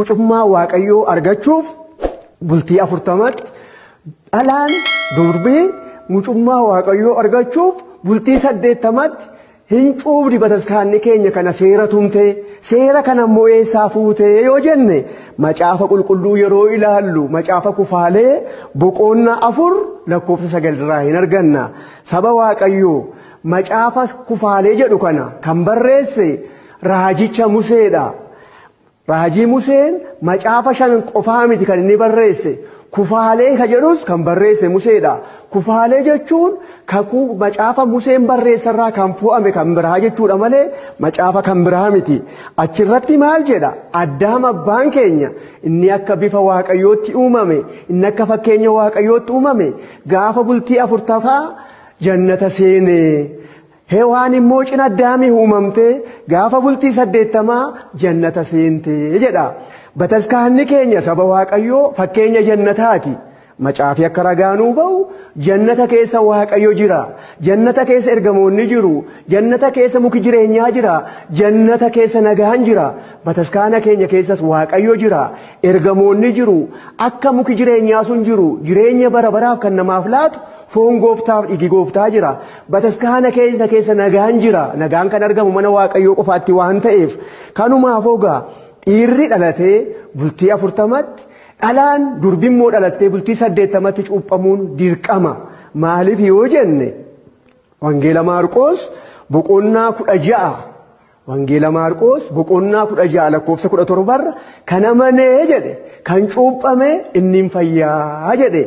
mucummaa Waaqayyoo argachuuf bultii 40tti, dhalaan durbii mucummaa Waaqayyoo argachuuf bultii 80tti hin cuubdi. Bataskaanni keenya kana seera tumtee, seera kana immoo eessaa fuutee yoo jenne, macaafa qulqulluu yeroo ilaallu macaafa Kufaalee boqonnaa 4 lakkoofsa 9 irraa hin arganna. Saba Waaqayyoo, macaafa Kufaalee jedhu kana kan barreesse raajicha Museedha. Raajii Museen macaafa 5 qofaa miti kan inni barreesse. Kufaalee ka jedhus kan barreesse Museedha. Kufaalee jechuun kakuu macaafa Museen barreessarraa kan fo'ame kan biraa jechuudha malee macaafa kan biraa miti. Achirratti maal jedha? Addaam abbaan keenya inni akka bifa Waaqayyootti uumame, inni akka fakkeenya Waaqayyootti uumame, gaafa bultii 40ffaa jannata seene. Hewaan immoo cina Addaamii uumamtee gaafa bultii 80 jannata seentee jedha. Bataskaanni keenya, saba Waaqayyoo, fakkeenya jannataati. Macaafi akka ragaanuu ba'u jannata keessa Waaqayyo jira. Jannata keessa ergamoonni jiru. Jannata keessa muki jireenyaa jira. Jannata keessa nagaan jira. Bataskaana keenya keessas Waaqayyo jira. Ergamoonni jiru. Akka muki jireenyaa sun jiru, jireenya bara baraaf kan namaaf laatu foon gooftaaf dhiigi gooftaa jira. Bataskaana keenya keessa nagaan jira. Nagaan kan argamu mana Waaqayyoo qofaatti waan ta'eef, kanumaaf ogaa dhiirri dhalatee bultii 40tti, dhalaan durbimmoo dhalattee bultii 80tti cuuphamuun dirqama. Maaliif yoo jenne, Wangeela Maarqoos boqonnaa 16, Wangeela Maarqoos boqonnaa 16 lakkoofsa 17rra kan amanee jedhe kan cuuphame inni hin fayyaa jedhe.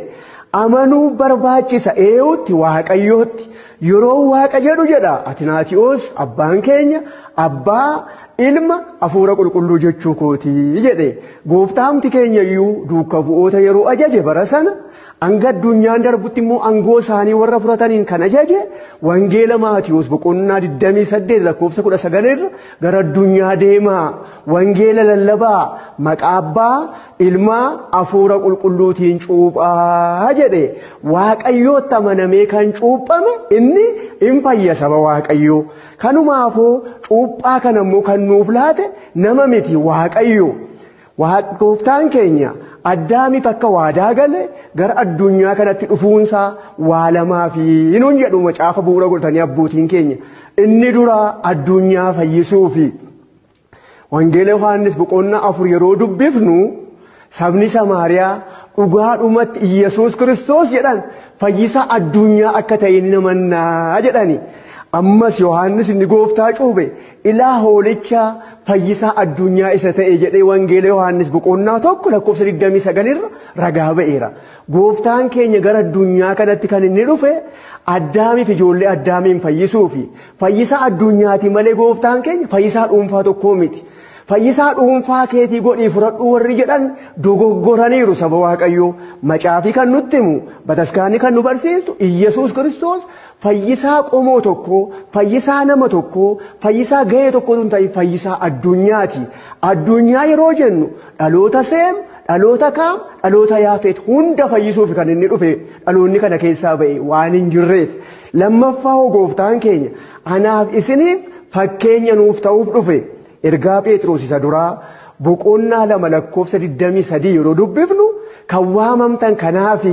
Amanuu barbaachisa. Eeyutti? Waaqayyootti. Yeroo Waaqa jedhu jedha Atinaatiyoos abbaan keenya, abbaa, ilma, hafuura qulqulluu jechuu kootii jedhe. Gooftaamti keenya iyyuu duuka bu'oota yeroo ajaje, bara sana hanga addunyaan darbutti immoo aangoo isaanii warra fudhataniin kan ajaje, Wangeela Maatiyoos boqonnaa 28 lakkoofsa 19 irra, gara addunyaa deemaa, wangeela lallabaa, maqaa abbaa, ilmaa, hafuura qulqulluutiin cuuphaa jedhe. Waaqayyootti amanamee kan cuuphame inni in fayya. Saba Waaqayyoo, kanumaafuu cuuphaa kana immoo kan nuuf laate nama miti, Waaqayyo. Gooftaan keenya Addaamiif akka waadaa gale gara addunyaa kanatti dhufuunsaa waa lamaa fi nuun jedhu macaafa bu'uura godhatanii abbootiin keenya. Inni dura addunyaa fayyisuufi. Wangeela Yohaannis boqonnaa 4 yeroo dubbifnu, sabni Samaariyaa dhugaadhumatti Iyyasuus Kiristoos jedhan fayyisaa addunyaa akka ta'e ni amannaa jedhani. Ammas Yohaannis inni gooftaa cuube ilaa hoolicha fayyisaa addunyaa isa ta'e jedhee Wangeela Yohaannis boqonnaa 1 lakkoofsa 29 irra ragaa ba'eera. Gooftaan keenya gara addunyaa kanatti kan inni dhufe Addaamiif ijoollee Addaamiin fayyisuufi. Fayyisaa addunyaati malee gooftaan keenya fayyisaa dhuunfaa tokkoo miti. Fayyisaa dhuunfaa keetii godhii fudhadhuu warri jedhan dogoggoraniiru, saba Waaqayyoo. Macaafii kan nutti himu, bataskaanni kan nu barsiistu, Iyyasuus Kiristoos fayyisaa qomoo tokkoo, fayyisaa nama tokkoo, fayyisaa gahee tokkoo tun ta'in fayyisaa addunyaati. Addunyaa yeroo jennu dhaloota Seem, dhaloota Kaam, dhaloota Yaafet hunda fayyisuuf kan inni dhufe, dhaloonni kana keessaa ba'e waan hin jirreef. Lammaffaa hoo gooftaan keenya anaaf isiniif fakkeenya nuuf ta'uuf dhufe. Ergaa Phexros isa duraa boqonnaa 2 lakkoofsa 23 yeroo dubbifnu, kan waamamtan kanaafi,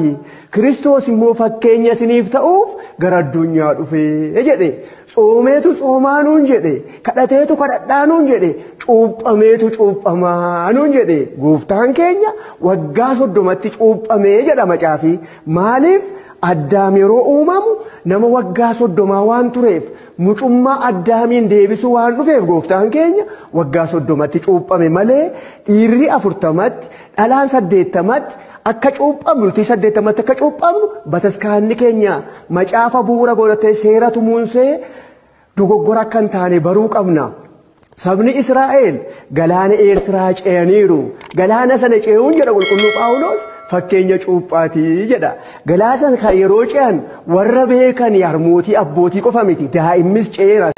Kiristoos immoo fakkeenya isiniif ta'uuf gara addunyaa dhufe jedhe. Tsoomeetu tsoomaa nuun jedhe, kadhateetu kadhadhaa nuun jedhe, cuuphameetu cuuphamaa nuun jedhe. Gooftaan keenya waggaa 30tti cuuphamee jedha macaafii. Maaliif? Addaam yeroo uumamu nama waggaa 30 waan tureef, mucummaa Addaamiin deebisuu waan dhufeef gooftaan keenya waggaa 30tti cuuphame malee dhiirri 40tti, dhalaan 80tti akka cuuphamnu, bultii 80tti akka cuuphamnu bataskaanni keenya macaafa bu'uura godhatee seera tumuunsee dogoggora akka hin taane baruu qabna. Sabni Israa'el galaana Eertiraa ce'aniiru. Galaana sana ce'uun jedha qulqulluu Phaawulos fakkeenya cuuphaatii jedha. Galaana sana yeroo ce'an warra beekan harmootii abbootii qofa miti, daa'immis ce'eera.